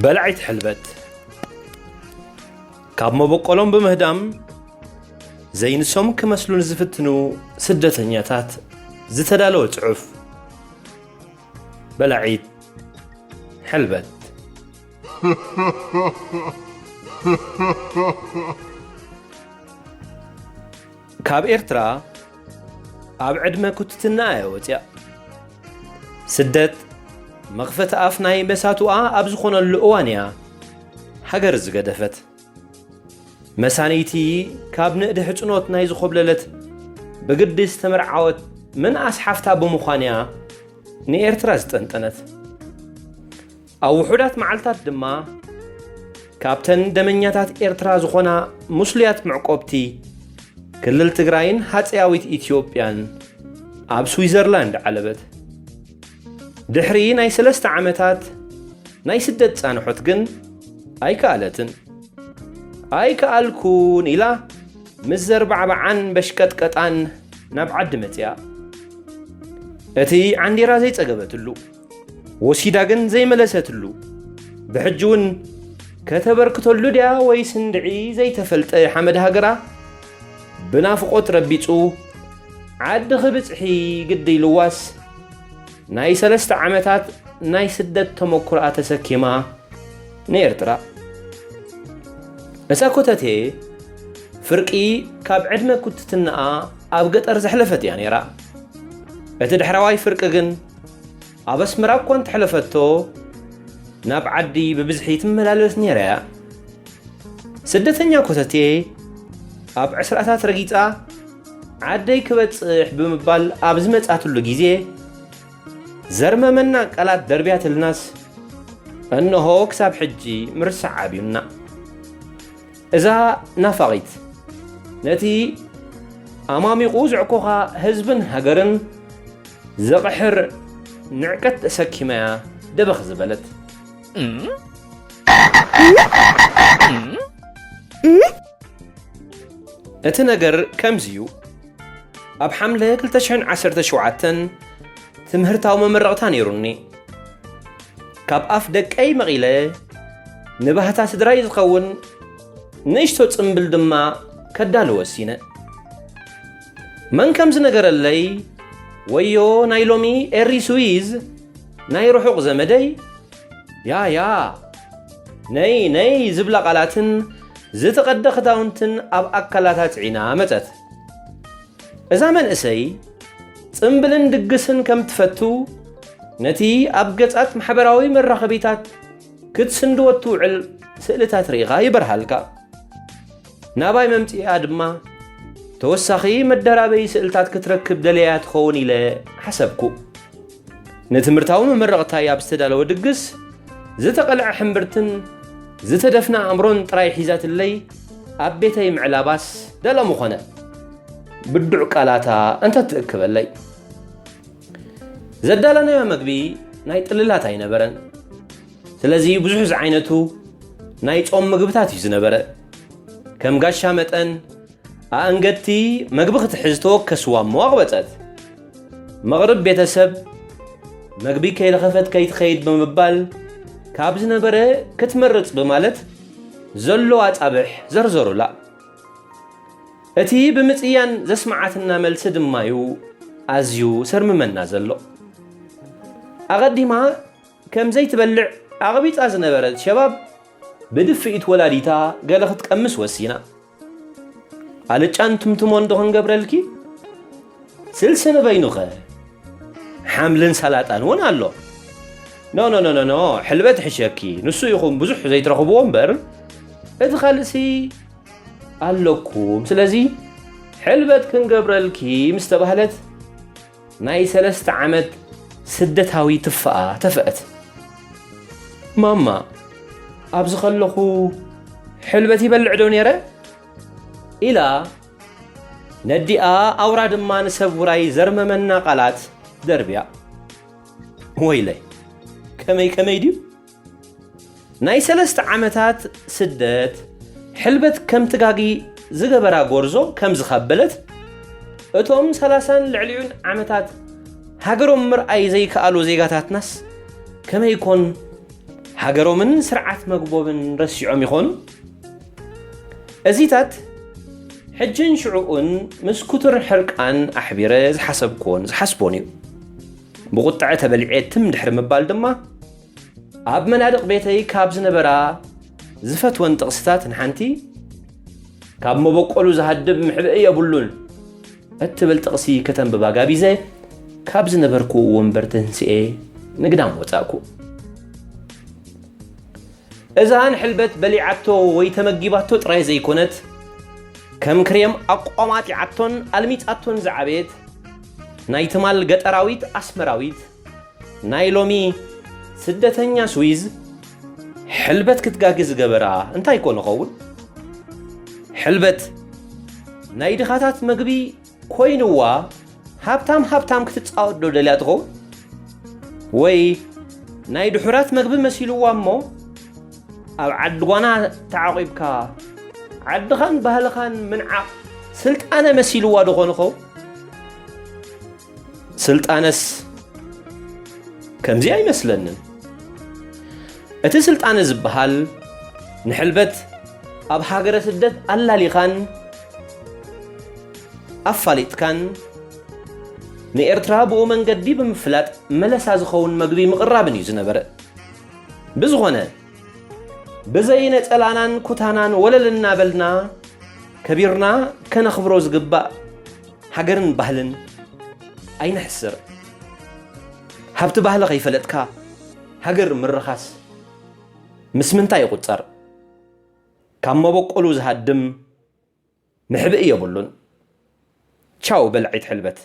በላዒት ሕልበት። ካብ መበቆሎም ብምህዳም ዘይንሶም ክመስሉ ንዝፍትኑ ስደተኛታት ዝተዳለወ ጽሑፍ። በላዒት ሕልበት። ካብ ኤርትራ ኣብ ዕድመ ኩትትና እያ ወፂኣ። ስደት መኽፈቲ ኣፍ ናይ መሳቱኣ ኣብ ዝኾነሉ እዋን እያ ሃገር ዝገደፈት። መሳንይቲ ካብ ንእድ ሕጽኖት ናይ ዝኾብለለት ብግዲ ዝተመርዓወት ምንኣስ ሓፍታ ብምዃን እያ ንኤርትራ ዝጠንጠነት። ኣብ ውሑዳት መዓልታት ድማ ካብተን ደመኛታት ኤርትራ ዝኾና ምስሉያት መዕቆብቲ ክልል ትግራይን ሃፀያዊት ኢትዮጵያን ኣብ ስዊዘርላንድ ዓለበት። ድሕሪ ናይ ሰለስተ ዓመታት ናይ ስደት ፃንሖት ግን ኣይከኣለትን። ኣይከኣልኩን ኢላ ምስ ዘርባዕባዓን በሽቀጥቀጣን ናብ ዓዲ መፅያ። እቲ ዓንዲራ ዘይፀገበትሉ፣ ወሲዳ ግን ዘይመለሰትሉ፣ ብሕጂ እውን ከተበርክተሉ ድያ ወይስ እንድዒ ዘይተፈልጠ ሓመድ ሃገራ ብናፍቖት ረቢጹ፣ ዓዲ ክብጽሒ ግዲ ኢልዋስ ናይ ሰለስተ ዓመታት ናይ ስደት ተመኩሮኣ ተሰኪማ ንኤርትራ። እዛ ኮተቴ ፍርቂ ካብ ዕድመ ኩትትናኣ ኣብ ገጠር ዘሕለፈት እያ ነይራ። እቲ ድሕረዋይ ፍርቂ ግን ኣብ ኣስመራ እኳ እንተሕለፈቶ፣ ናብ ዓዲ ብብዝሒ ትመላለስ ነይራ እያ። ስደተኛ ኮተቴ ኣብ ዕስራታት ረጊጻ ዓደይ ክበጽሕ ብምባል ኣብ ዝመጻትሉ ግዜ፣ ዘርመመና ቃላት ደርብያትልናስ፣ እንሆ ክሳብ ሕጂ ምርሳዕ ኣብዩና። እዛ ናፋቒት፣ ነቲ ኣማሚቑ ዘዕኮኻ ህዝብን ሃገርን ዘቕሕር ንዕቀት ተሰኪማ እያ ደበኽ ዝበለት። እቲ ነገር ከምዚ እዩ። ኣብ ሓምለ ክልተ ሽሕን ዓሰርተ ሸውዓተን ትምህርታዊ መመረቕታ ነይሩኒ። ካብ ኣፍ ደቀይ መቒለ ንባህታ ስድራይ ዝኸውን ንእሽቶ ጽምብል ድማ ከዳሉ ወሲነ። መን ከም ዝነገረለይ፣ ወዮ ናይ ሎሚ ኤሪ ስዊዝ ናይ ርሑቕ ዘመደይ፣ ያ ያ፣ ነይ ነይ ዝብላ ቃላትን ዝተቐደ ክዳውንትን ኣብ ኣካላታ ጽዒና መጸት። እዛ መንእሰይ ጽምብልን ድግስን ከም ትፈቱ ነቲ ኣብ ገጻት ማሕበራዊ መራኸቢታት ክትስንድዎ እትውዕል ስእልታት ርኢኻ ይበርሃልካ። ናባይ መምጽኢኣ ድማ ተወሳኺ መደራበዪ ስእልታት ክትረክብ ደለያ ትኸውን ኢለ ሓሰብኩ። ንትምህርታዊ መመረቕታይ ኣብ ዝተዳለወ ድግስ ዝተቐልዐ ሕምብርትን ዝተደፍነ ኣእምሮን ጥራይ ሒዛትለይ ኣብ ቤተይ ምዕላባስ ደሎ ምኾነ። ብዱዕ ቃላታ እንተትእክበለይ። ዘዳለናዮ መግቢ ናይ ጥልላት ኣይነበረን። ስለዚ ብዙሕ ዝዓይነቱ ናይ ጾም ምግብታት እዩ ዝነበረ። ከም ጋሻ መጠን ኣእንገድቲ መግቢ ክትሕዝ ተወከስዋ እሞ ኣቕበጸት። መቕርብ ቤተሰብ መግቢ ከይለኸፈት ከይትኸይድ ብምባል ካብ ዝነበረ ክትመርጽ ብማለት ዘሎ ኣጻብሕ ዘርዘሩላ። እቲ ብምጽያን ዘስመዓትና መልሲ ድማ'ዩ ኣዝዩ ዘርምመና ዘሎ። ኣቐዲማ ከም ዘይትበልዕ ኣቕቢጻ ዝነበረት ሸባብ ብድፍኢት ወላዲታ ገለ ክትቀምስ ወሲና። ኣልጫን ትምትሞን ዶ ክንገብረልኪ? ስልሲ ንበይኑኸ? ሓምልን ሰላጣን እውን ኣሎ። ኖ ኖ ኖ ኖ ኖ፣ ሕልበት ሕሸኪ፣ ንሱ ኢኹም ብዙሕ ዘይትረኽብዎ እምበር፣ እቲ ካልእሲ ኣለኩም። ስለዚ ሕልበት ክንገብረልኪ ምስ ተባህለት ናይ ሰለስተ ዓመት ስደታዊ ትፍኣ ተፍአት። ማማ፣ ኣብዚ ከለኹ ሕልበት ይበልዕ ዶ ነይረ? ኢላ ነዲኣ ኣውራ ድማ ንሰብ ውራይ ዘርመመና ቃላት ደርብያ። ወይለይ፣ ከመይ ከመይ ድዩ? ናይ ሰለስተ ዓመታት ስደት ሕልበት ከም ትጋጊ ዝገበራ ጎርዞ ከም ዝኻበለት፣ እቶም ሰላሳን ልዕሊኡን ዓመታት ሃገሮም ምርኣይ ዘይከኣሉ ዜጋታትናስ ከመይ ኮን ሃገሮምን ስርዓት መግቦምን ረሲዖም ይኾኑ? እዚታት ሕጅን ሽዑኡን ምስ ክቱር ሕርቃን ኣሕቢረ ዝሓሰብክዎን ዝሓስቦን እዩ። ብቑጥዐ ተበሊዐ ትም ድሕሪ ምባል ድማ፣ ኣብ መናድቕ ቤተይ ካብ ዝነበራ ዝፈትወን ጥቕስታት ንሓንቲ፣ "ካብ መበቆሉ ዝሃድም ምሕብእ የብሉን" እትብል ጥቕሲ ከተንብባ ጋቢዘ፣ ካብ ዝነበርኩ ወንበር ተንስኤ ንግዳም ወጻእኩ። እዛ ንሕልበት በሊዓቶ ወይ ተመጊባቶ ጥራይ ዘይኮነት፣ ከም ክሬም ኣቋማጢዓቶን ኣልሚጻቶን ዝዓበየት፣ ናይ ትማል ገጠራዊት ኣስመራዊት፣ ናይ ሎሚ ስደተኛ ስዊዝ፣ ሕልበት ክትጋጊ ዝገበራ እንታይ ኮን ይኸውን? ሕልበት ናይ ድኻታት መግቢ ኮይንዋ፣ ሃብታም ሃብታም ክትጻወት ዶ ደልያ ትኸውን? ወይ ናይ ድሑራት መግቢ መሲልዋ እሞ፣ ኣብ ዓዲ ጓና ተዓቒብካ፣ ዓድኻን ባህልኻን ምንዓቕ ስልጣነ መሲልዋ ዶ ኾን ይኸውን? ስልጣነስ ከምዚ ኣይመስለንን። እቲ ስልጣነ ዝበሃል፣ ንሕልበት ኣብ ሃገረ ስደት ኣላሊኻን ኣፋሊጥካን፣ ንኤርትራ ብኡ መንገዲ ብምፍላጥ መለሳ ዝኸውን መግቢ ምቕራብን እዩ ዝነበረ። ብዝኾነ፣ ብዘይ ነጸላናን ኩታናን ወለል እናበልና፣ ከቢርና ከነኽብሮ ዝግባእ ሃገርን ባህልን ኣይነሕስር። ሃብቲ ባህሊ ከይፈለጥካ፣ ሃገር ምርኻስ ምስ ምንታይ ይቑጸር? ካብ መበቆሉ ዝሃድም ምሕብእ የብሉን። ቻው በላዒት ሕልበት።